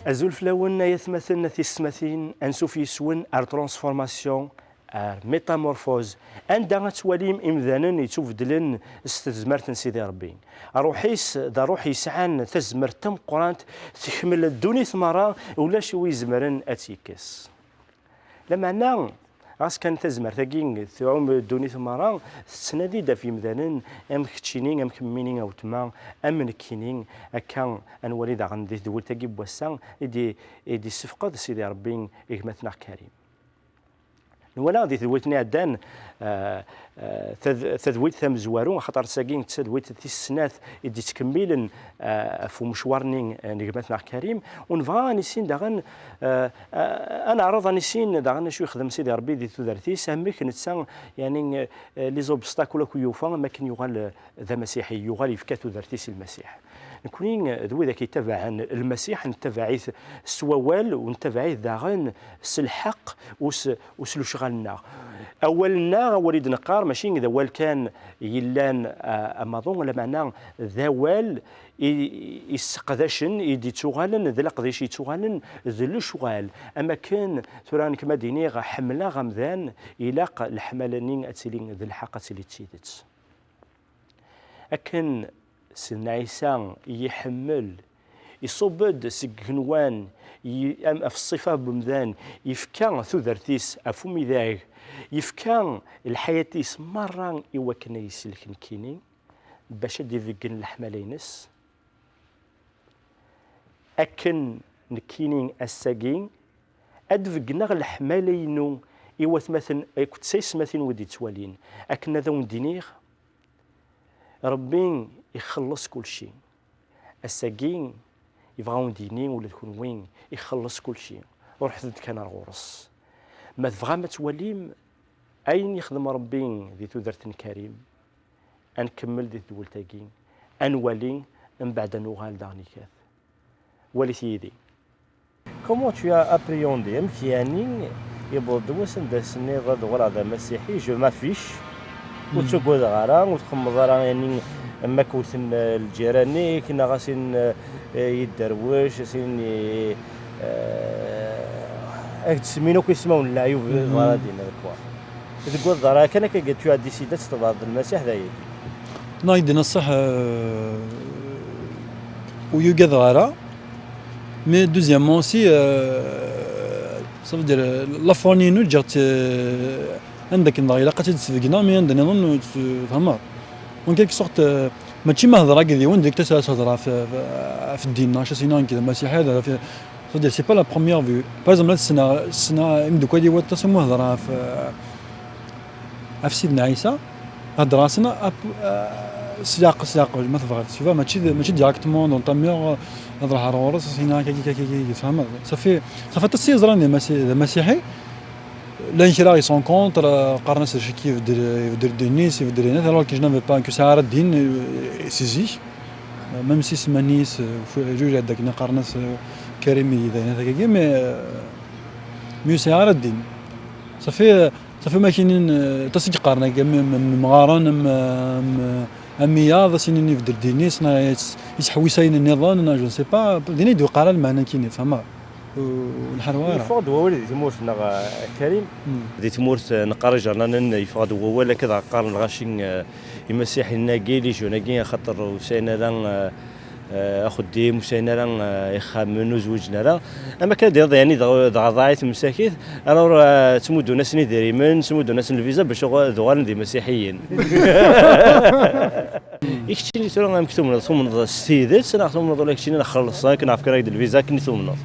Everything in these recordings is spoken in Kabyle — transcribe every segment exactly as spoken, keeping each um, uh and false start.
Azul fell-awen ay atmaten a tisetmatin, ansuf yes-wen ar transformation, ar métamorphose, anda ad twalim imdanen yettubedlen s tezmert n Sidi Ṛebbi. Ṛṛuḥ-is d ṛṛuḥ yesɛan tazmert tameqqrant, tekmel ddunit meṛṛa, ulac wi izemren ad tt-yekkes. Lameɛna, ɣas kan tazmert-agi tɛum ddunit meṛṛa, tettnadi-d ɣef yimdanen am keččini, am kemmini a weltma, am nekkini, akka ad nwali daɣen di tedwilt-agi n wass-a i d-, i d-issefqed Sidi Ṛebbi i gma-tneɣ Karim. Nwala di tedwilt-nni iɛeddan, eh, eh, tad-, tadwilt tamezwaru, axaṭer ass-agi d tadwilt tis snat i d-yettkemmilen, eh, ɣef umecwar-nni, eh, n gma-tneɣ Karim, u nebɣa ad nissin daɣen, eh, eh, ad neɛreḍ ad nissin daɣen acu yexdem Sidi Ṛebbi di tudert-is, amek netta, yani, eh, les obstacles akk i yufa, am akken yuɣal, eh, d amasiḥi, yuɣal yefka tudert-is i Lmasiḥ. Nekni, eh, d widak yettabaɛen Lmasiḥ, nettabaɛ-it s wawal, u nettabaɛ-it daɣen s lḥeqq, u s, u s lecɣal-nneɣ. Awal-nneɣ, awal i d-neqqar, mačči d awal kan yellan, eh, amaḍu, lameɛna d awal i, i sseqdacen, i d-ittuɣalen, d leqdic yettuɣalen d lecɣal. Am akken tura nekk ma d-iniɣ ḥemmleɣ amdan, ilaq leḥmala-nni ad tili d lḥeqq, ad tili d tidet. Akken Sidna Ɛisa i yi-ḥemmel, iṣubb-d seg igenwan, i, am, ɣef ṣṣifa n umdan, yefka tudert-is ɣef umidag, yefka lḥayat-is meṛṛa i wakken ad yi-sellek nekkini, bac ad d-ibeggen leḥmala-ines. Akken nekkini ass-agi, ad d-beggneɣ leḥmala-inu i watmaten akked taysetmatin wi d-ittwalin, akken ad awen-d-iniɣ, Ṛebbi ixelleṣ kulci. Ass-agi, yebɣa ad awen-d-yini ula d kenwi, ixelleṣ kulci. Ruḥet-d kan ar ɣur-s. Ma tebɣam ad twalim ayen yexdem Ṛebbi di tudert n Karim, ad nkemmel di tedwilt-agi, ad nwali, mbeɛd ad nuɣal daɣen ikat. Walit yid-i. Comment tu as appréhendé, amek yani yewweḍ-d wass anda s-tenniḍ ad uɣaleɣ d amasiḥi, je m'affiche, ur ttagadeɣ ara, ur txemmeḍ ara yani am akk wten, eh, lǧiran-ik, neɣ a sin, eh, yidderwec, a sin i, eh, ak-d-semmin akk ismawen n leɛyub, bɣan ad d-inin, quoi. Deg waḍar-a kan akka, tu as décidé ad tettebɛeḍ Lmasiḥ, d ayagi. Neɣ i d-ina ṣṣeḥ, euh, ur yugadeɣ ara. Mais deuxièmement aussi, euh, ça veut dire, euh, la foi-inu ǧǧiɣ-tt, euh, anda akken dɣa ilaq ad tt-id-sbeggneɣ, mais anda nniḍen ur tt-, tfehmeḍ. En quelque sorte, euh, mačči ma hedreɣ akked yiwen, direct ad s-hedreɣ ɣef, ɣef, ɣef ddin, neɣ acu as-iniɣ nekk d amasiḥi, ad, c'est-à-dire, c'est pas la première vue. Par exemple, ad ssneɣ, ssneɣ imeddukal-iw aṭas umi hedreɣ ɣef, euh, ɣef Sidna Ɛisa, heddreɣ-asen ap-, eh, s leɛqel, s leɛqel, ma tebɣiḍ. Tu vois, mačči d, mačči directement d entameur, eh, ad ruḥeɣ ɣur-s, as-iniɣ akka, akka, akka, akka, tfehmeḍ. Ça fait, ça fait aṭas i yeẓran d amasi-, d amasiḥi. Llan kra i sont contre, eh, qqaren-as ccek ibeddel, ibeddel ddin-is, ibeddel dinat, alors que je n'avais pas, que sɛiɣ ara ddin, eh, si zik. Eh, même si ssman-is, eh, fu-, juj ad akken qqaren-as, eh, Karim i d dinat akkagi, mais, eh, mais ur sɛiɣ ara ddin. Ça fait, eh, Safi ma kinin, eh, aṭas i yeqqaren akka, am, am, am imɣaren, am, am, am iyaḍ, as inin ibeddel ddin-is, neɣ is-, isḥewwis ayen nniḍen, neɣ je ne sais pas, din i d-iwqar ara lmeɛna n kinin, tfehmeḍ? Ur nḥerwa ara. Yeffeɣ-d wawal di tmurt-nneɣ, eh, Karim. Hmm. Di tmurt, eh, neqqar ijernanen, yeffeɣ-d wawal akka dɣa qqaren lɣaci, eh, imasiḥiyen-agi, les jeunes-agi, axaṭer ur sɛin ara, eh, eh, axeddim, ur sɛin ara, eh, ixxamen, ur zwiǧen ara. Am akken ad d-tiniḍ, yani, dɣa, dɣa ḍaɛit msakit, alors, eh, ttmuddun-asen idrimen, ttmuddun-asen lviza bac uɣ-, ad uɣalen d imasiḥiyen. I keččini tura, amek tumneḍ? Tumneḍ s tidet, neɣ tumneḍ ula keččini neɣ xellṣen-k, neɣ fkan-ak-d lviza akken i tumneḍ?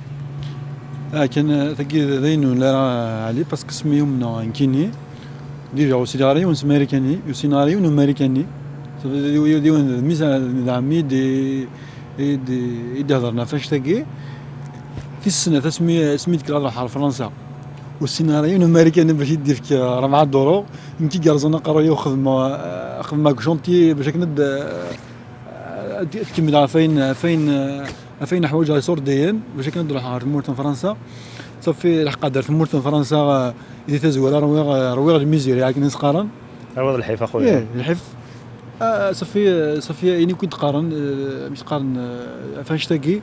Ah, kan, eh, tagi d, d ayen ur nara, Ɛli, parce que asmi umneɣ nekkini, déjà ur sliɣ ara yiwen s Marikani, ur ssneɣ ara yiwen Umarikani. D, d, d, d yiwen d mmi-s d ɛemmi i d, i d, i d-ihedren ɣef annect-agi. Tis snat, asmi, asmi d-kkreɣ ad ruḥeɣ ɣer Fransa, ur ssneɣ ara yiwen Umarikani bac i d-yefk rebɛa duru. Nekk i yerẓan aqerruy-iw, xedmeɣ, xedmeɣ deg chantier bac akken ad, ad, ad kemmleɣ ɣef wayen, ɣef wayen, ɣef wayen ḥwaǧeɣ iṣurdiyen, bac akken ad ruḥeɣ ɣer tmurt n Fransa. Safi, lḥeqqa-d ar tmurt n Fransa, eh, di tazwara rwiɣ, eh, rwiɣ lmiziri, akken i s-qqaren. Rwiɣ lḥif, a xuya. Ih, lḥif. Ah, safi, eh, safi, ayen akk i d-qqaren, eh, amek qqaren, eh, ɣef annect-agi,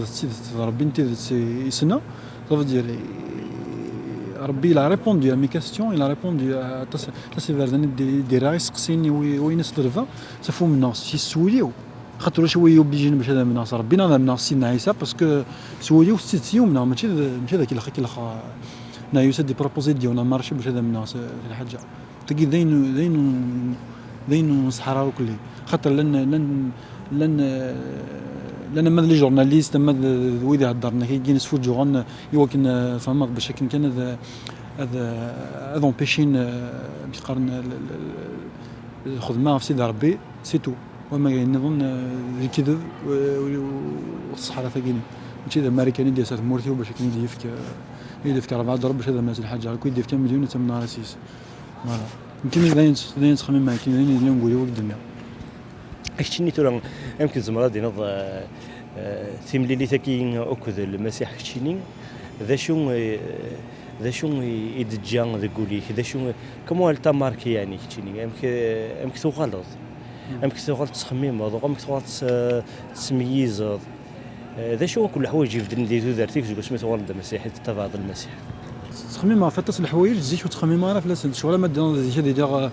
d tidet, d Rebbi n tidet i, i ssneɣ. Ça veut dire, i-, Rebbi, il a répondu à mes questions, il a répondu à aṭas, aṭas n iberdan i d-, i d-irra iseqsiyen i wi-, wayen i s-ḍelbeɣ, s ɣef umneɣ s, s wul-iw. Xaṭer ulac wi yi-obligin bac ad amneɣ s Rebbi, neɣ ad amneɣ s Sidna Ɛisa, parce que s wul-iw, s tidet i umneɣ, mačči d, mačči d akellex, akellex, Neɣ yusa-d di propose i d-yiwen amarci bac ad amneɣ s, s lḥaǧa. Tagi d ayen, d ayen, d ayen ur nseḥḥar ara akk lli. Xaṭer llan, llan, llan, llan ama d les journalistes, ama d, d wid iheddren akka, i yesfuǧǧuɣen i wakken, eh, tfehmeḍ, bac akken kan ad, ad, ad empêchin, eh, amek qqaren, l-, l-, l-, lxedma ɣef Sidi Ṛebbi, c'est tout. Wama ayen nniḍen, eh, d lekdeb, eh, ur, ur tṣeḥḥa ara tagi-nni. Mačči d Amarikan i d-yas ar tmurt-iw bac akken i d-yefk, eh, i d-yefk rebɛa ddurab bac ad amneɣ s lḥaǧa. Akk i d-yefk amelyun, ad tamneɣ ara s-is. Voilà. Nekkini d ayen, d ayen ttxemmimeɣ, nekkini d ayen yellan deg wul-iw, i k-d-nniɣ. Keččini tura, amek tzemreḍ ad d-tiniḍ, eh, eh, timlilit-agi akked Lmasiḥ, keččini, d acu, eh, d acu i, i d-teǧǧa deg wul-ik? D acu, comment elle t'a marqué, yeɛni, keččini? Amek, eh, amek tuɣaleḍ? Amek tuɣaleḍ tettxemmimeḍ? Amek tuɣaleḍ tes-, tettmeyyizeḍ? Eh, d acu akk leḥwayeǧ ibeddlen di tudert-ik seg wasmi tuɣaleḍ d amasiḥi, tettabaɛeḍ Lmasiḥ? Ttxemmimeɣ ɣef aṭas n leḥwayeǧ, zik ur ttxemmimeɣ ara fell-asent. Ccɣel ama d zik ad iliɣ,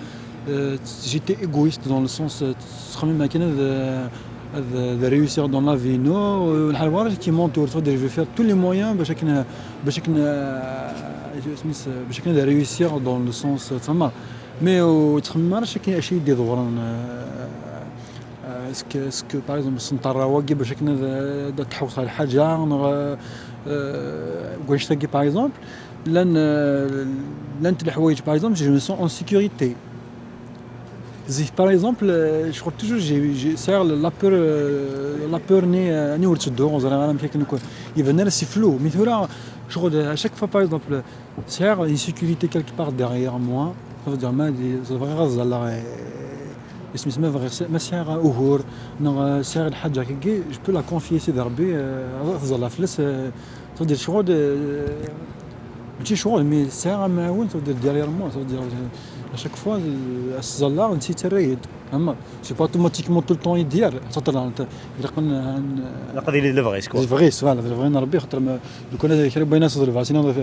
eh, j'étais égoïste dans le sens, eh, ttxemmimeɣ kan ad, eh, ad, ad réussir dans la vie. Non, eh, lḥal wara qui m'entoure, c'est-à-dire je vais faire tous les moyens bac akken, bac akken, eh, isem-is, bac akken ad réussir dans le sens, eh, tfehmeḍ. Mais ur ttxemmim ara acu akken, acu i d-iḍewren, eh, eh, est-ce que, est-ce que, par exemple, s nṭerra wagi bac akken ad, ad tḥewwes ɣer lḥaǧa, neɣ, eh, eh, deg wannect-agi, par exemple, llan, eh, llant leḥwayeǧ, par exemple, je me sens en sécurité. Zik, par exemple, eh, je crois toujours, j'ai, j'ai, sɛiɣ la peur, eh, la peur-nni, eh, ani ur ttedduɣ, ur ẓriɣ ara amek akken, iban ara si flou. Mais tura, ccɣel, à chaque fois, par exemple, Sɛiɣ une sécurité quelque part derrière moi. Ça veut dire, ma di, bɣiɣ ad ẓalleɣ, eh, isem-is, ma bɣiɣ, ma sɛiɣ ugur, neɣ, eh, sɛiɣ lḥaǧa kagi, je peux la confier i Sidi Rebbi, eh, ad ẓalleɣ fell-as, eh, ça veut dire, ccɣel, eh, mačči ccɣel, mais sɛiɣ amɛawen, ça veut dire, derrière moi, ça veut dire, eh, à chaque fois, eh, ad s-ẓalleɣ, netta yettarra-yi-d. Ama, c'est pas automatiquement tout le temps i d-yerr, xaṭer, eh, ilaq ad n-, ad n-, Ilaq ad yili d lebɣi-s, quoi. D lebɣi-s, voilà, d lebɣi n Rebbi, xaṭer ma, lukan ad kra n wayen ad s-ḍelbeɣ, sinon ad,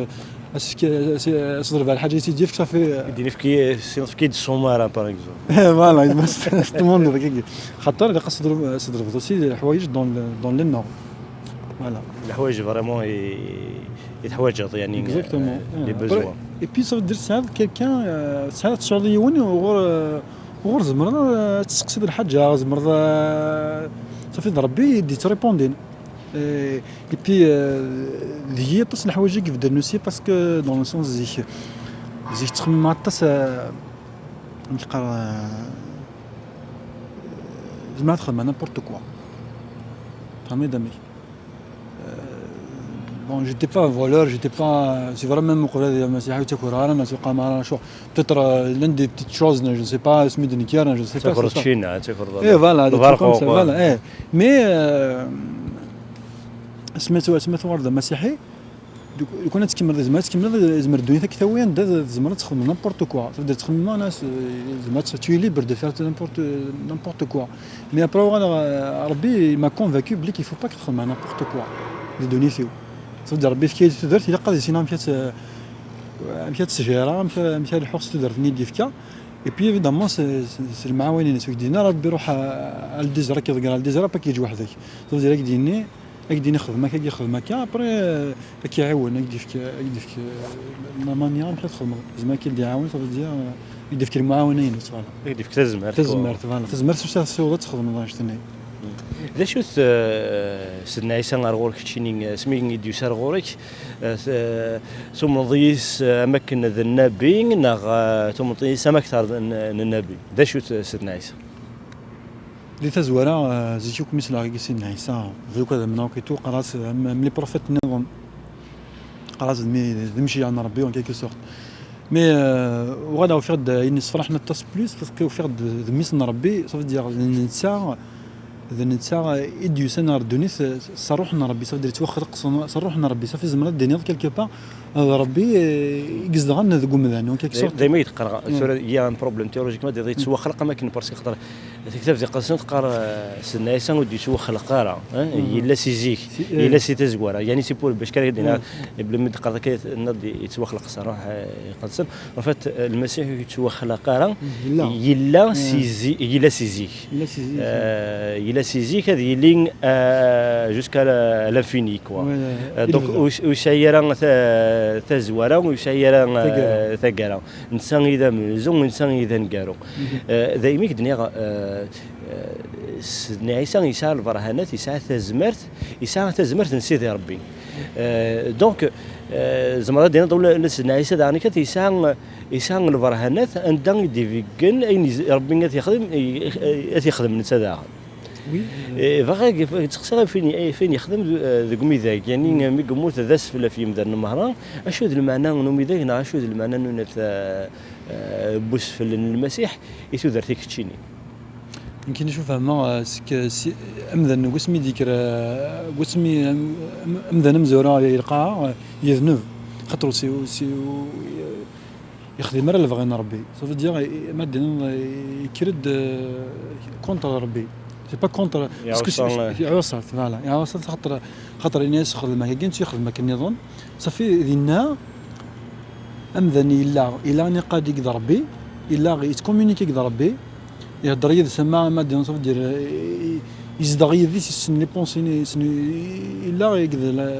ad s-, ad s-ḍelbeɣ lḥaǧa i s-id-yefk, ça fait, eh, I d-yefk, sinon tefka-yi-d ssuma ara, par exemple. Eh, voilà, c'est tout le monde, kagi. Xaṭer, ilaq ad s-ḍelb-, ad s-ḍelbeḍ aussi leḥwayeǧ dans le, dans le nord. Voilà. Leḥwayeǧ vraiment i, i teḥwaǧeḍ, yani, Exactement. Eh, les Après, besoins. Et puis, ça veut dire, tesɛiḍ quelqu'un, eh, tesɛiḍ tesɛuḍ yiwen, uɣur, eh, uɣur tzemreḍ, eh, ad testeqsiḍ lḥaǧa, tzemreḍ, eh, ça fait d Rebbi i d-yettrépondin. Eh, et puis, eh, deg-i aṭas n leḥwayeǧ i ibeddlen aussi, parce que dans le sens zik, zik ttxemmimeɣ aṭas, eh, amek qqar, eh, zemreɣ ad xedmeɣ n'importe quoi. Tfehmeḍ amek? Eh, bon, j'étais pas un voleur, j'étais pas, c'est vrai, même uqbel ad iliɣ masiḥi, ur ttakreɣ ara, neɣ ur qqameɣ ara, acu. Peut-être, euh, l'une des petites choses, je ne sais pas, asmi d-nekker, je ne sais pas, Ttakreḍ c'est ça. Cina, ttakreḍ Eh, voilà, des trucs comme ça, lberqu, voilà, eh. Mais, euh, asmi tu-, asmi tuɣaleḍ d amasiḥi, Donc, lukan ad tkemmleḍ, tzemreḍ ad tkemmleḍ, tzemreḍ ddunit ad k-tawi anda tzemreḍ ad txedmeḍ n'importe quoi. Ça veut dire, txedmeḍ, tu es libre de faire n'importe, n'importe quoi. Mais après, Rebbi m'a convaincu belli qu'il faut pas que txedmeḍ n'importe quoi di ddunit-iw. Ça veut dire, Rebbi yefka-yi-d tudert, ilaq ad issineɣ amek ad tt-, amek ad tt-sgaraɣ, amek, amek ad lḥuɣ s tudert-nni i d-yefka. Et puis, évidemment, c'est, c'est, c'est lemɛawna-ines. Ur k-d-yenni ara Rebbi ruḥ à, à le désert, ad k-iḍegger à le désert, ad k-yeǧǧ weḥd-k. Ça veut dire, ad k-d-yenni, ad k-d-ini xdem akka, ad k-xdem akka, après, euh, ad k-iɛiwen, ad k-d-yefk, ad k-d-yefk, euh, la manière amek ad txedmeḍ. Zma ad k-d-iɛawen, ça veut dire, euh, ad k-d-yefk lemɛawna-ines, voilà. Ad k-d-yefk tazmert. Tazmert, voilà. Tazmert s ur tessineḍ ad txedmeḍ annect-nni. D acu-t, euh, Sidna Ɛisa ar ɣur-k keččini, asmi i d-yusa ar ɣur-k, euh, t-, euh, tumneḍ yis, euh, am akken d nnabi, neɣ, euh, tumneḍ yis am akter n, n nnabi? D acu-t, euh, Sidna Ɛisa? Di tazwara, eh, zik akk mi sleɣ i Sidna Ɛisa, d akk ad amneɣ akk i tu, qqar-as, am, am les prophètes nniḍen. Qqar-as d mi-, d Mciɛ n Rebbi, en quelque sorte. Mais, eh, uɣaleɣ ufiɣ-d ayen yessefraḥen aṭas plus, parce que ufiɣ-d d mmi-s n Rebbi, ça veut dire d netta, d netta i d-yusan ɣer ddunit, eh, s Ṛṛuḥ n Rebbi, ça veut dire yettwaxleq s, s Ṛṛuḥ n Rebbi, ça fait tzemreḍ ad d-tiniḍ quelque part, eh, d Rebbi, eh, i izedɣen deg umdan, en quelque sorte. Daymi i d-qqareɣ, tura, il y a un problème théologique, ma d-yettwaxleq am akken, parce que xaṭer Taktabt Iqedsen teqqar, eh, Sidna Ɛisa ur d-yettwaxleq ara, eh, yella si zik, yella si tazwara. Yani, c'est pour, bac kan ad d-iniɣ, belli mi d-teqqar akka, tenniḍ-d yettwaxleq s Ṛṛuḥ, eh, Iqedsen. En fait, eh, Lmasiḥ ur yettwaxleq ara, yella si zi-, yella si zik. Yella si zik. Eh, yella si zik, ad yili, eh, jusqu'à la, l'infini, quoi. Eh, donc, ur, ur yesɛi ara ta-, tazwara, ur yesɛi ara, eh, taggara. Netta i d amenzu, netta i d aneggaru. Eh, daymi i k-d-nniɣ, eh, eh, Sidna Ɛisa yesɛa lberhanat, yesɛa tazmert, yesɛa tazmert n Sidi Ṛebbi. Eh, donc, eh, tzemreḍ ad d-tiniḍ ula, ula d Sidna Ɛisa daɣen kan yesɛa, yesɛa lberhanat anda i d-ibeggen ayen iz-, Ṛebbi ad t-yexdem, i, i, ad t-yexdem netta daɣen. Eh, bɣiɣ ad k-, ad k-id-sseqsiɣ ɣef ayen, ɣef ayen yexdem d-, eh, deg umidag, yani, mi yemmut d asfel ɣef yimdanen merra, acu d lmeɛna n umidag neɣ acu d lmeɛna n unat, eh, eh, n usfel n Lmasiḥ i tudert i keččini? Nekkini acu fehmeɣ, eh, seg, si, amdan deg wasmi i d-yekker, eh, deg wasmi, am-, am-, amdan amezwaru ɣer lqaɛa, eh, yedneb. Xaṭer ur si-, ur si-, ur, eh, yexdim ara lebɣi n Rebbi. Ça veut dire, eh, ma d-tiniḍ, eh, yekker-d, eh, contre Rebbi. C'est pas contre, parce que c'est, iɛuṣa, voilà. Iɛuṣa xaṭer, xaṭer ini-as xdem akka, gin yexdem akken nniḍen. Safi, dinna, amdan yella, yella niqad i d Rebbi, yella yettcommunique i d Rebbi, ihedder yid-s ama, ama d, ça veut dire, i-, i-, yezdeɣ yid-s, yessen les pensées, yessen, yella i d la-,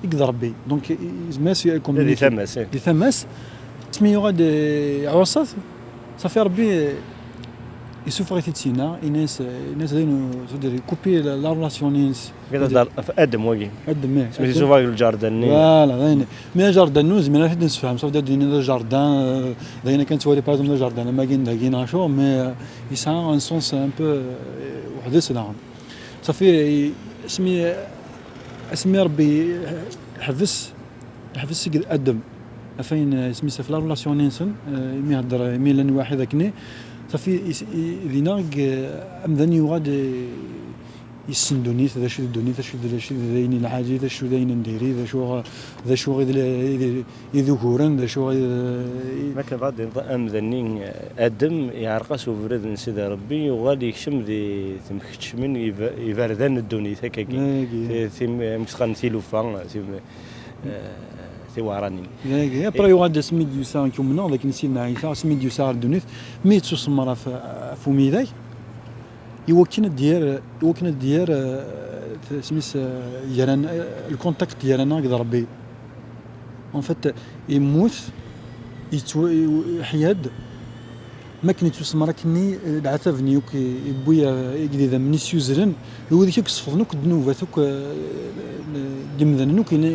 i d Rebbi. Donc, yezmer ad s-, di tama-s, eh. Di tama-s. Asmi yuɣal, eh, iɛuṣa-t, safi Rebbi, eh, yessufeɣ-it-id sina, ini-as, ini-as d ayen, ça veut dire, couper la, la relation-ines. Kif ad ɣef Adem wagi. Adem, eh, isem-is Adem. Yessufeɣ deg lǧarda-nni. Voilà, d ayen. Mais aǧarda-nni ur nezmir ara ad t-id-nessefhem, ça veut dire d ayen d aǧarda, eh, d ayen akken nettwali, par exemple, d aǧarda, am wagi n dagi, neɣ acu, mais, eh, yesɛa un sens un peu, eh, weḥd-s daɣen. Safi, eh, asmi, asmi Rebbi, eh, ḥbes, ḥbes seg Adem. Ɣef ayen, eh, isem-is ɣef la relation-nsen, eh, imi hedder, imi llan waḥid akkenni, safi, is-, i-, dinna, eh, amdan yuɣal, eh, yessen ddunit, d acu d ddunit, d acu d, d acu d ayen lɛali, d acu d ayen n diri, d acu, d acu i d, i d, i d uguren, d acu i d, i... Makken bɣa d-tiniḍ amdan-nni, eh, Adem, yeɛreq-as ubrid n Sidi Ṛebbi, yuɣal yekcem di temkeččmin iba-, iberdan n ddunit, akkagi. Ayagi. Ti-, tim-, amek s-qqaren, tilufa, tim-, eh, tiweɛranin. Dagi, après, yuɣal-d asmi d-yusa, nekk umneɣ d akken Sidna Ɛisa, asmi d-yusa ɣer ddunit, mi yettusemmer ɣef, ɣef umidag, i wakken ad d-yerr, i wakken ad d-yerr, eh, t-, isem-is, eh, gar-, eh, le contact gar-aneɣ d Rebbi. En fait, yemmut, yettwa-, yeḥya-d, mi akken yettusemmer akkenni, eh, leɛtab-nni akk i, yewwi, eh, i d idammen-is yuzlen, d wid akk yesfeḍen akk ddnubat akk, eh, n yimdanen akk yellan,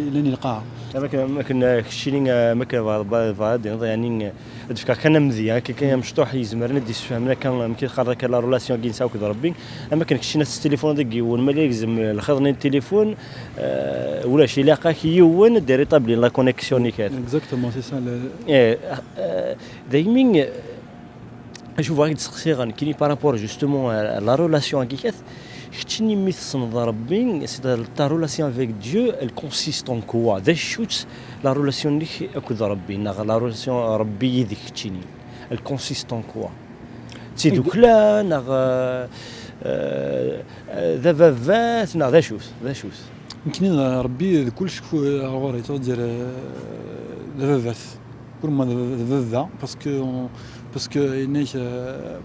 yellan i lqaɛa. Am akken, am akken, eh, keččini, eh, am akken bɣa, bɣa, bɣa ad d-tiniḍ, yani, eh, ad d-fkeɣ kan amedya, akka kan amecṭuḥ yezmer ad d-yessefhem akka, amek i teqqareḍ akka, la relation-agi nesɛa akked Rebbi, am akken keččini ad testilifuneḍ deg yiwen, ma la yegzem lxiḍ-nni n tilifun, eh, ulac, ilaq-ak yiwen ad d-irétabli la connexion-ik. Exactement, c'est ça le... Eh, eh, daymi, eh, acu bɣiɣ ad k-d-sseqsiɣ, nekkini, par rapport justement à la relation-agi kat, Keččini mi tessneḍ Rebbi, c'est-à-dire ta relation avec Dieu, elle consiste en quoi? D acu-tt la relation-nnek akked Rebbi, neɣ la relation Rebbi yid-k keččini? Elle consiste en quoi? D tidukla, neɣ, euh, euh, d ababat, neɣ d acu-t? D acu-t? Nekkini d Rebbi d kullec ku-, ɣur-i, d-, d ababat. Pour moi, d, d baba, parce que on, parce que yenna-k, euh,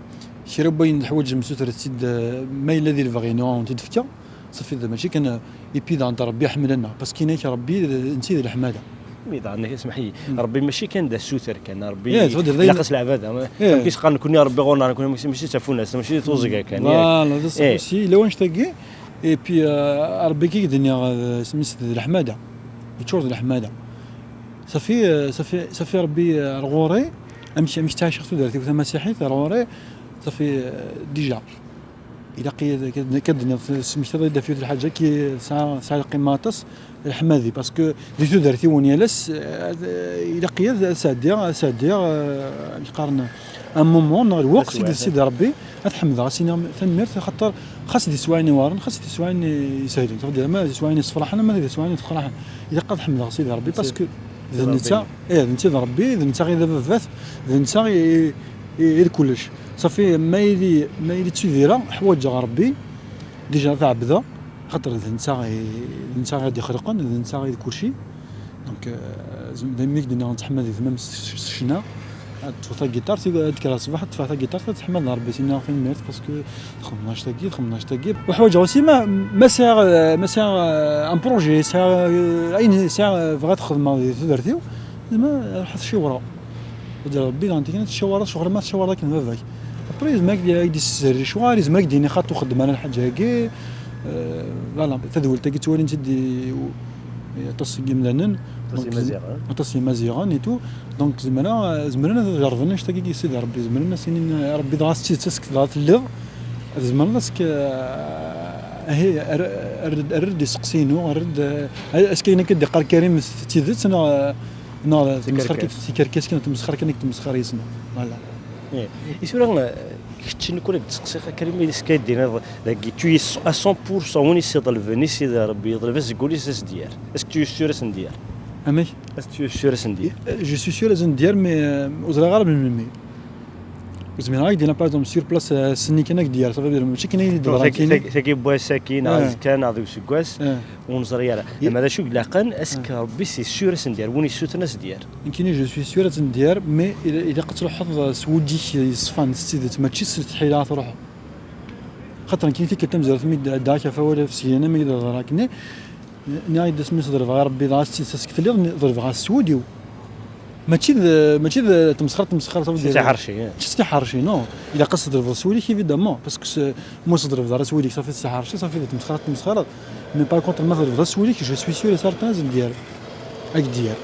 kra n wayen teḥwaǧem sutret-tt-id, euh, ma yella di lebɣi-inu, ad wen-t-id-fkeɣ. Safi, d mačči kan, euh, et puis daɣen d Rebbi iḥemmel-aneɣ, parce que yenna-k Rebbi d, netta i d leḥmada. Mi daɣen, smeḥ-iyi, Rebbi mačči kan d asuter kan, Rebbi ilaq-as leɛbada. Amek i s-qqaren nekkni Rebbi ɣur-neɣ, nekkni mačči, mačči d tafunast, mačči d tuẓga kan, yak? Voilà, d ṣṣeḥ aussi, yella wanect-agi. Et puis, euh, Rebbi, kif i k-d-nniɣ, euh, isem-is d leḥmada. Yeččur d leḥmada. Safi, euh, safi, safi Rebbi, euh, ar ɣur-i, amek, amek ttɛiceɣ tudert-iw tamasiḥit, ar ɣur-i, safi, euh, déjà. Ilaq-iyi ad, ad, ad d-nniɣ, tesmektaḍ-iyi-d ɣef yiwet n lḥaǧa ki tesɛa, tesɛa lqima aṭas, leḥmadi, parce que di tudert-iw n yal ass, euh, ad, ilaq-iyi ad, ad sɛeddiɣ, ad sɛeddiɣ, euh, amek qqaren, un moment, neɣ lweqt i d Sidi Rebbi, ad ḥemdeɣ, ad s-iniɣ tanemmirt, axaṭer xas di teswiɛin iweɛren, xas di teswiɛin isehlen, tafḍil ama di teswiɛin yessefraḥen, ama di teswiɛin yessefraḥen, ilaq ad ḥemdeɣ Sidi Rebbi, parce que d netta, eh, d netta i d Rebbi, d netta i d ababat, d netta i, i, i d kullec. Safi, ma yili, ma yili ttidireɣ, ḥwaǧeɣ Rebbi, déjà ad t-ɛebdeɣ, xaṭer d netta i, d netta i ɣ-d-ixelqen, d netta i d kulci. Donc, euh, zem-, daymi i k-d-nniɣ nettḥemmad gma-m s, s, s ccna. Ad teṭṭfeḍ tagiṭart, ad d-kkreɣ ṣṣbeḥ, ad ṭṭfeɣ tagiṭart, ad teḥmadeḍ Rebbi, s-iniɣ tanemmirt, parce que txedmeḍ annect-agi, txedmeḍ annect-agi. Uḥwaǧeɣ aussi ma, ma sɛiɣ, euh, ma sɛiɣ, euh, un projet, sɛiɣ, euh, ayen, sɛiɣ, euh, bɣiɣ ad t-xedmeɣ di tudert-iw, zma ruḥ ad t-ciwreɣ. Ad d-yerr Rebbi, daɣen tikkelt ad t-tciwreḍ, ccɣel ma t-tciwreḍ akken baba-k. Après, yezmer ad k-d-, ad k-d-yesserri ccɣel, yezmer ad k-d-yini xaṭi ur xeddem ara lḥaǧa-agi. Euh, voilà, tadwilt-agi ttwalin-tt-id i, i aṭas n yimdanen. Aṭas n Yimaziɣen. Aṭas n Yimaziɣen et tout. Donc, zemreɣ, zemren ad jerrben annect-agi i Sidi Rebbi. Zemren ad s-inin, Rebbi, dɣa s tidet ass-k dɣa telliḍ. Zemren ass-k, euh, ahi, err-, err-, err-d iseqsi-inu, err-d, euh, ass-k ayen akka d-iqqar Karim d tidet, neɣ, euh, neɣ d tikerkas kan, d timesxer kan i yettmesxer yes-neɣ. Voilà. Eh, i tura, eh, kečč nekk ur ak-d-seqsiɣ, Karim, est-ce que ad d-tiniḍ dagi, tu es à cent pour cent win i s-iḍelben i Sidi Rebbi, yeḍleb azeggal-is ad s-d-yerr? Est-ce que tu es sûr ad s-d-yerr? Amek? Est-ce que tu es sûr ad s-d-yerr? Eh, je suis sûr ad s-d-yerr, mais, euh, ur ẓriɣ ara melmi. Ur zmireɣ ad k-d-iniɣ, par exemple, sur place, euh, ass-nni kan ad k-d-yerr, ça veut dire, mačči kan ad yi-d-teḍra nekkini. Tagi n wass-agi, neɣ azekka, neɣ deg useggas. Ur neẓri ara. Ama d acu i ilaqen, est-ce que Rebbi c'est sûr ad s-d-yerr, win yessutren ad s-d-yerr? Nekkini, je suis sûr ad s-d-yerr, mais il-, ilaq ad truḥeḍ s wudi-k yeṣfan s tidet, mačči s lefḥila ara truḥeḍ. Xaṭer nekkini tikkelt tamezwarut mi d-ɛeddaɣ ɣef awal ɣef Sliman, mi d-ḍra akkenni, nniɣ-d asmi s-ḍelbeɣ i Rebbi, dɣa s tidet ass-k telliḍ, ḍelbeɣ-as s wudi-w. Mačči d, mačči d tmesxert, tmesxert, s tiḥerci, eh. Mačči s tiḥerci, non. Ilaq ad s-tḍelbeḍ s wul-ik, évidemment, parce que s-, ma ur s-tḍelbeḍ ara s wul-ik, safi, d tiḥerci, safi, d tmesxert, tmesxert. Mais par contre, ma tḍelbeḍ s wul-ik, je suis sûr et certain ad s-d-yerr. Ad k-d-yerr.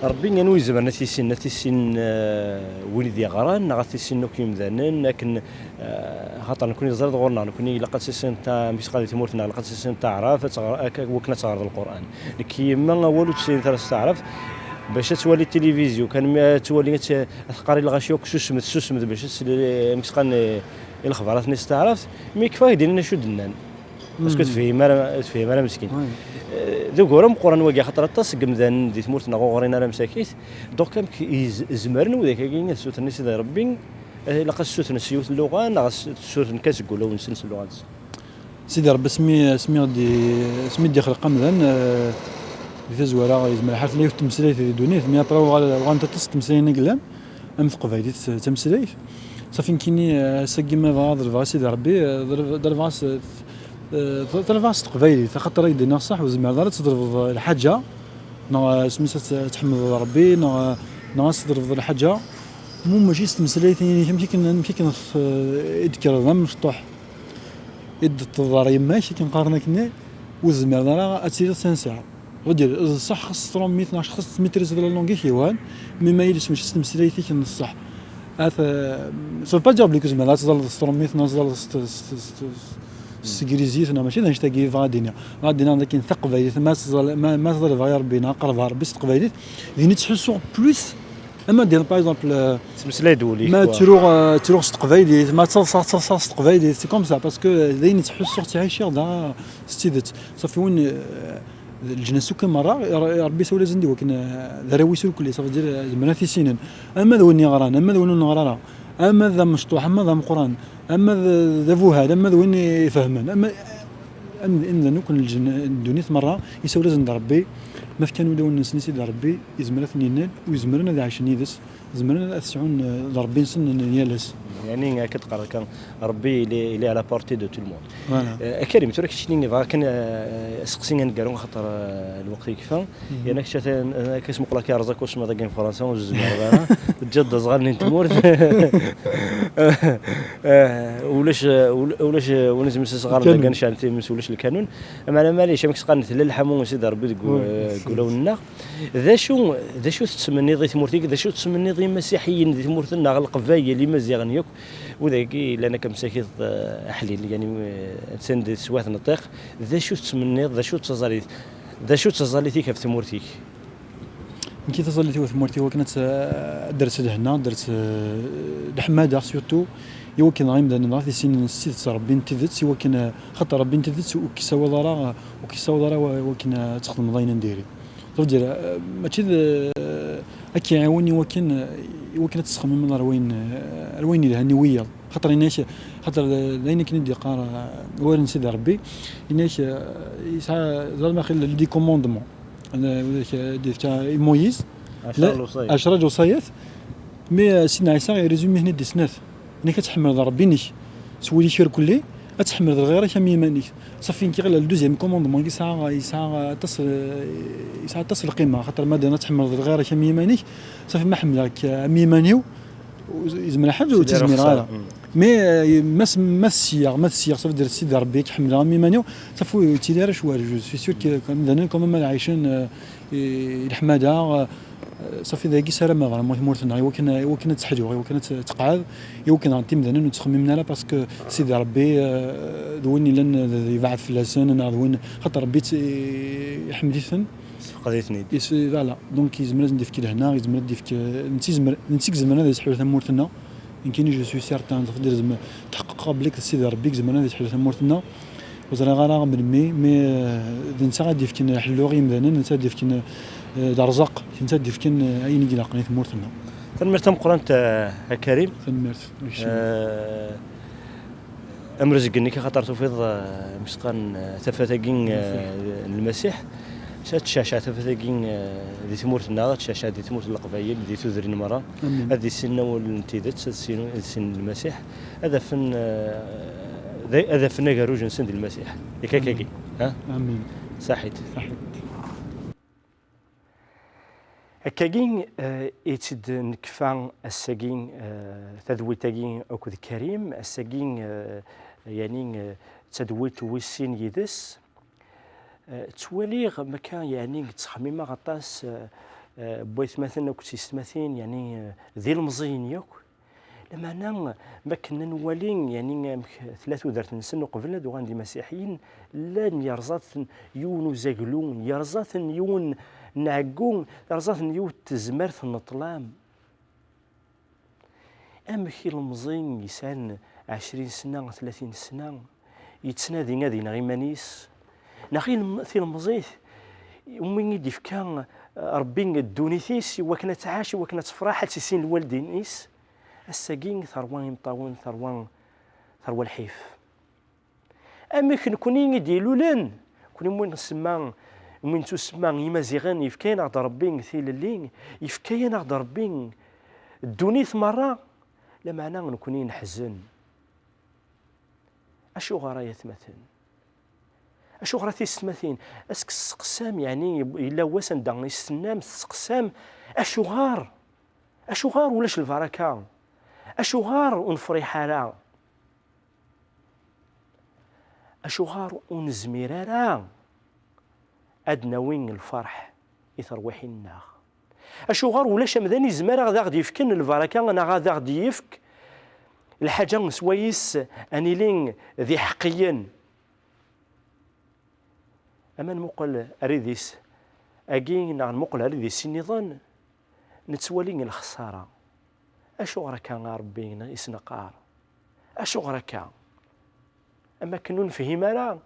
Rebbi, anwa i izemren ad t-issin? Ad t-issin, eh, win i d-yeɣran, neɣ ad t-issin akk yimdanen, akken Eh, xaṭer nekkni teẓriḍ ɣur-neɣ, nekkni ilaq ad tissineḍ ta-, mi teqqar di tmurt-nneɣ, ilaq ad tissineḍ taɛrabt, ad teɣr-, ak-, wakken ad teɣreḍ Lqur'an. Nekk yemma awal ur tt-ssinen ara s taɛrabt, bac ad twali tilivizyu, kan mi ad twali ad tt-, ad teqqar i lɣaci akk susmet, susmet, bac ad tesli, amek s-qqaren, eh, i lexbarat-nni s taɛrabt, mi yekfa ad k-d-inin acu d-nnan. Parce que tefhim ara, tefhim ara meskin. Eh, d ugur ameqqran wagi, xaṭer aṭas seg yimdanen di tmurt-nneɣ ur ɣrin ara msakit. Donc, amek i z-, zemren widak-agi ad ssutren i Sidi Rebbi? Eh, ilaq ad ssutren s yiwet n lluɣa, neɣ ad ssutren kan seg wulawen-nsen s lluɣa-nsen? Sidi Rebbi, asmi, asmi d-, asmi d-ixleq amdan, eh, di tazwara, yezmer lḥal tella yiwet n tmeslayt di ddunit, mi après uɣal-, uɣalent aṭas n tmeslayin i yellan, am teqbaylit d tameslayt. Safi nekkini, eh, ass-agi ma bɣiɣ ad ḍelbeɣ i Sidi Rebbi, eh, ḍelb-, ḍelbeɣ-as, eh, ḍelbeɣ-as s teqbaylit, axaṭer ad k-d-iniɣ ṣṣeḥ, ur tezmireḍ ara ad tḍelbeḍ lḥaǧa, neɣ, eh, asmi s-, ad tḥemdeḍ Rebbi, neɣ, eh, neɣ ad s-tḍelbeḍ lḥaǧa. Mu mačči s tmeslayt-inek, amek akken, amek akken t-, i d-tekkreḍ am mecṭuḥ, i d-teḍer yemma-k, akken qqaren akkenni, ur tezmireḍ ara ad tiliḍ sincère. Ur d-, d ṣṣeḥ xas testrummiḍ neɣ xas tmitrizeḍ la langue-ik iwan, mais ma yili mačči s tmeslayt-ik n ṣṣeḥ. At, ça veut pas dire belli ur tezmireḍ ad teẓẓleḍ s testrummiḍ neɣ ad teẓẓleḍ s t-, s t-, s t-, s teglizit, neɣ mačči d annect-agi i bɣiɣ ad d-iniɣ. Bɣiɣ ad d-iniɣ dakken taqbaylit, ma teẓẓal-, ma, ma teḍleb ɣer Rebbi neɣ qerrbeɣ ɣer Rebbi s teqbaylit, din i ttḥussuɣ plus Ama d, par exemple, euh, Ttmeslay-d wul-ik, ma quoi. ttruɣ, euh, ttruɣ s teqbaylit, ma ttaḍsaɣ, ttaḍsaɣ s teqbaylit, c'est comme ça, parce que d ayen ttḥussuɣ, ttɛiceɣ da, s tidet. Safi win, euh, leǧnas akk merra, Rebbi isawel-asen-d i wakken, euh, d arraw-is irkelli, ça veut dire, euh, zemren ad t-issinen. Ama d win yeɣran, ama d win ur neɣri ara, ama d amecṭuḥ, ama d ameqqran, ama d, d abuhal, ama d win ifehmen, ama, am-, amdan akk n lǧen-, n ddunit merra, isawel-asen-d Rebbi, ma fkan ulawen-nsen i Sidi Rebbi, izmer ad ten-innal, u izemren ad ɛicen yid-s, zemren ad sɛun, eh, d Rebbi-nsen n yal ass. Yani, akka d-qqareɣ kan, Rebbi, il est, il est à la portée de tout le monde. Voilà. Eh, a Karim, tura keččini, bɣiɣ kan, eh, aseqsi aneggaru, axaṭer, eh, lweqt yekfa. Yerna kečč atan, eh, akka smuqleɣ kan, rẓak usemmiḍ-agi n Fransa, ur zmireḍ ara. Teǧǧiḍ-d aẓɣal-nni n tmurt. Eh, ulac, eh, ul-, ulac, eh, ulac asɣar n Lkanun. Lgan, cɛel times, ulac lkanun. Ameɛna, maɛlic, amek s-qqaren, tella lḥamu n Sidi Rebbi deg u-, Oui, deg ulawen-nneɣ. D acu, d acu tettmenniḍ i tmurt-ik, d acu tettmenniḍ i imasiḥiyen di tmurt-nneɣ, Leqbayel, Imaziɣen yakk, wid-agi yellan akka msakit, eh, aḥlil, yani, eh, attan di teswiɛt n ṭṭiq, d acu tettmenniḍ, d acu d taẓallit, d acu d taẓallit-ik ɣef tmurt-ik? Nekki taẓallit-iw ɣef tmurt-iw akken ad tt-, ad d-ters lehna, ad d-ters, eh, leḥmada, surtout, i wakken dɣa imdanen dɣa ad issinen s tidet Rebbi n tidet, i wakken, eh, xaṭer Rebbi n tidet ur k-issawaḍ ara, ur k-issawaḍ ara wa-, wakken ad txedmeḍ ayen n diri. Ça veut dire, eh, mačči d, eh, ad k-iɛiwen i wakken, eh, i wakken ad tettxemmimeḍ ar wayen, eh, ar wayen yelhan i wiyaḍ. Xaṭer yenna-k, xaṭer d, d ayen akken i d-yeqqar, eh, wawal n Sidi Rebbi, yenna-k, eh, yesɛa, ẓer ma xil, les dix commandements. Ad, ad, ad d-yefka i Moïse. Ɛecra lewṣayat. Ɛecra lewṣayat. Mais, eh, Sidna Ɛisa irezumi-ten-id di snat. Yenna-k ad tḥemmleḍ Rebbi-inek s wul-ik irkelli, ad tḥemmleḍ lɣir-ik am yiman-ik. Safi, nekk ɣileɣ le deuxième commandement yesɛa, yesɛa aṭas, yesɛa aṭas n lqima, xaṭer ma d-, ad tḥemmleḍ lɣir-ik am yiman-ik, safi ma ḥemmleɣ-k am yiman-iw, yezmer lḥal ur tt-zmireɣ ara. Mais, euh, ma s-, ma t-ssneɣ, ma t-ssneɣ, ça veut dire Sidi Rebbi ad k-ḥemmleɣ am yiman-iw, safi ur yettili ara ccwal. Je suis sûr que imdanen quand même ad ɛicen, euh, i leḥmada, euh, safi dagi ssarameɣ ɣer tmurt-nneɣ, i wakken, i wakken ad teḥlu, i wakken ad teqɛed, i wakken ɣer timdanen ur ttxemmimen ara, parce que Sidi Rebbi, euh, d win yellan d, d yebɛed fell-asen, neɣ d win, xaṭer Rebbi tt-, iḥemmel-iten. Yessefqed-iten-id. Voilà. Donc, yezmer ad sen-d-yefk lehna, yezmer ad d-yefk, netta yezmer, netta i izemren ad yesḥelu tamurt-nneɣ. Nekkini, je suis certain, txeddir zem-, tḥeqqeɣ belli d Sidi Rebbi i izemren ad yesḥelu tamurt-nneɣ. Ur ẓriɣ ara melmi, mais, euh, d netta ad d-yefken ḥellu i yimdanen, netta ad d-yefken, euh, d arẓaq, netta ad d-yefken, euh, ayen i ilaqen i tmurt-nneɣ. Tanemmirt tameqqrant, euh, a Karim. Tanemmirt. Euh, Am rrezg-nnek, axaṭer tufiḍ, eh, msqan, eh, tafat-agi, eh, n Lmasiḥ. Ad tecceɛceɛ tafat-agi, eh, di tmurt-nneɣ, ad tecceɛceɛ di tmurt n Leqbayel, di tudrin merra. Ad issinen awal n tidet, ad issinen, ad issinen Lmasiḥ, ad afen, eh, d-, ad afen agerruj-nsen di Lmasiḥ. Yak akkagi, ha? Amin. Saḥit. Saḥit. Akkagi, eh, i tt-id-nekfa ass-agi, eh, tadwilt-agi akked Karim, ass-agi, eh, yani, eh, d tadwilt wis sin yid-s. Eh, ttwaliɣ makka, yani, ttxemmimeɣ aṭas, eh, eh, n waytmaten akked teysetmatin, yani, eh, d ilemẓiyen yakk. Lameɛna, ma akken ad nwali, yani, amek tella tudert-nsen uqbel ad uɣalen d imasiḥiyen, llan yerẓa-ten yiwen uzaglu, yerẓa-ten yiwen n ɛeggu, yerẓa-ten yiwet n tezmert n ṭṭlam. Amek ilemẓi yesɛan ɛecrin sna, tlatin sna, yettnadi ad ineɣ iman-is? Neɣ ilem-, tilemẓit, umi i d-ifka, eh, Rebbi ddunit-is i wakken ad tɛac, i wakken ad tefreḥ, ad tissin lwaldin-is? Ass-agi terwa imeṭṭawen, terwa, terwa lḥif. Amek nekni i d-ilulen? Nekni win nsemma, win nettusemma Imaziɣen, yefka-yaneɣ-d Rebbi tilelli, yefka-yaneɣ-d Rebbi ddunit merra, lameɛna nekni neḥzen. Acuɣer ay atmaten? Acuɣer a tisetmatin? Est-ce que testeqsam, yeɛni yella wass anda i s-tennam, testeqsam, acuɣer? Acuɣer ulac lbaraka? Acuɣer ur nefriḥ ara? Acuɣer ur nezmir ara ad nawi lferḥ i terwiḥin-nneɣ? Acuɣer ulac amdan izmer ad aɣ-d-yefken lbaraka neɣ ad aɣ-d-yefk lḥaǧa s wayes ad nili d iḥeqqiyen? Ama nmuqel ar idis-agi neɣ nmuqel ar idis-nniḍen, nettwali lexsara. Acuɣer akka a Ṛebbi i s-neqqar? Acuɣer akka? Am akken ur nefhim ara.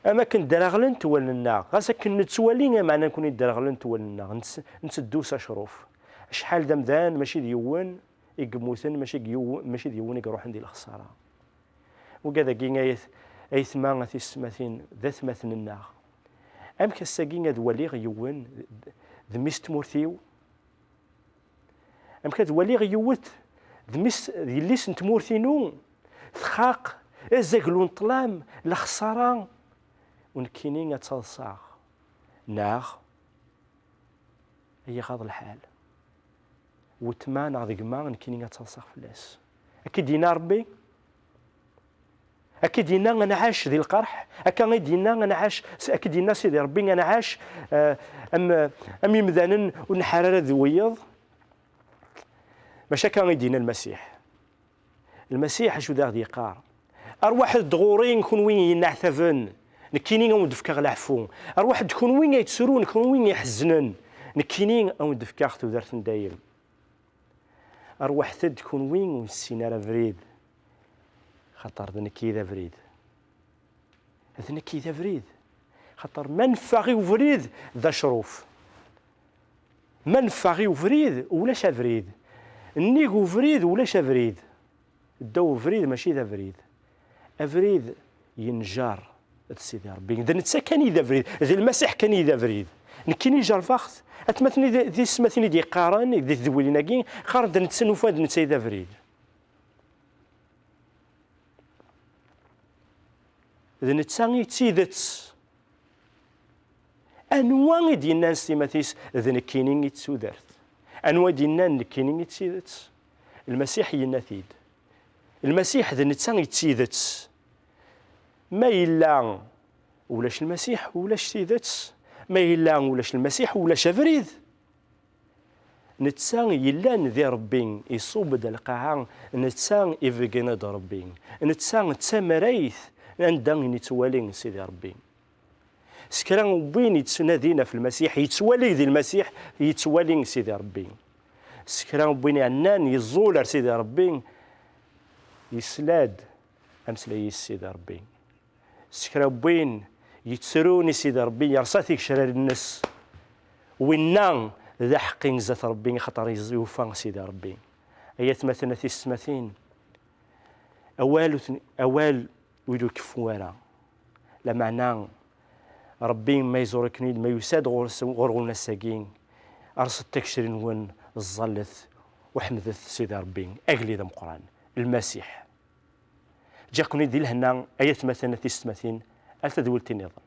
Am akken ddreɣlent wallen-nneɣ. Ɣas akken nettwali, meɛna nekkni ddreɣlent wallen-nneɣ. Nett-, ntteddu s acṛuf. Acḥal d amdan, mačči d yiwen i yemmuten, mačči d yiwen, mačči d yiwen i iṛuḥen di lexsara. Ugad-agi ay at-, aytma, a tisetmatin, d atmaten-nneɣ. Amek ass-agi ad waliɣ yiwen d, d mmi-s n tmurt-iw? Amek ad waliɣ yiwet d mmi-s, d yelli-s n tmurt-inu, txaq azaglu n ṭṭlam, lexsara, u nekkini ad ttaḍsaɣ? Neɣ ay iɣaḍ lḥal, wetma neɣ d gma, nekkini ad ttaḍsaɣ fell-as? Akka i d-yenna Ṛebbi? Akka i d-yenna ad nɛac di lqerḥ? Akka i d-yenna ad nɛac, akka i d-yenna Sidi Ṛebbi ad nɛac, eh, am, am imdanen ur nḥar ara d wiyeḍ? Maca akka i d-yenna Lmasiḥ. Lmasiḥ acu d aɣ-d-yeqqar? Arwaḥet-d ɣur-i, kenwi yenneɛtaben, nekkini a wen-d-fkeɣ leɛfu. Arwaḥet-d kenwi ay yettrun, kenwi iḥeznen, nekkini a wen-d-fkeɣ tudert n dayem. Arwaḥet-d kenwi ur nessin ara abrid, xaṭer d nekk i d abrid. D nekk i d abrid. Xaṭer ma neffeɣ i ubrid, d acṛuf. Ma neffeɣ i ubrid, ulac abrid. Nnig ubrid, ulac abrid. Ddaw ubrid, mačči d abrid. Abrid yenjer d Sidi Ṛebbi. D netta kan i d abrid. D Lmasiḥ kan i d abrid. Nekkini jerbeɣ-t. Atmaten i d, d tisetmatin i d-yeqqaren di tedwilin-agi, qqaren d netta, nufa d netta i d abrid. D netta i d tidet. Anwa i d-yennan s timat-is, "D nekkini i d tudert"? Anwa i d-yennan, "Nekkini i d tidet"? Lmasiḥ yenna-t-id. Lmasiḥ d netta i d tidet. Ma yella ulac Lmasiḥ, ulac tidet. Ma yella ulac Lmasiḥ, ulac abrid. Netta yellan di Ṛebbi, iṣubb-d lqaɛa, netta ibeggen-d Ṛebbi, netta d tamarayt anda i nettwali Sidi Ṛebbi. S kra n win yettnadin ɣef Lmasiḥ, yettwali di Lmasiḥ, yettwali Sidi Ṛebbi. S kra n win iɛennan, yeẓẓul ar Sidi Ṛebbi, yesla-d ameslay-is Sidi Ṛebbi. S kra n win yettrun i Sidi Ṛebbi, yerṣa tigecrar-nnes. Winna d aḥeqqi zdat Ṛebbi, axaṭer yufa Sidi Ṛebbi. Ay atmaten, a tisetmatin, awal ur ten-, awal ur ikeffu ara. Lameɛna Ṛebbi ma iẓur-iken-id, ma yusa-d ɣur-s, ɣur-wen ass-agi, rṣet tigecrar-nwen, ẓẓallet u ḥemdet Sidi Ṛebbi, agellid ameqqran, Lmasiḥ. Ǧǧiɣ-ken-id di lehna, ay atmaten, a tisetmatin, ar tadwilt-nniḍen.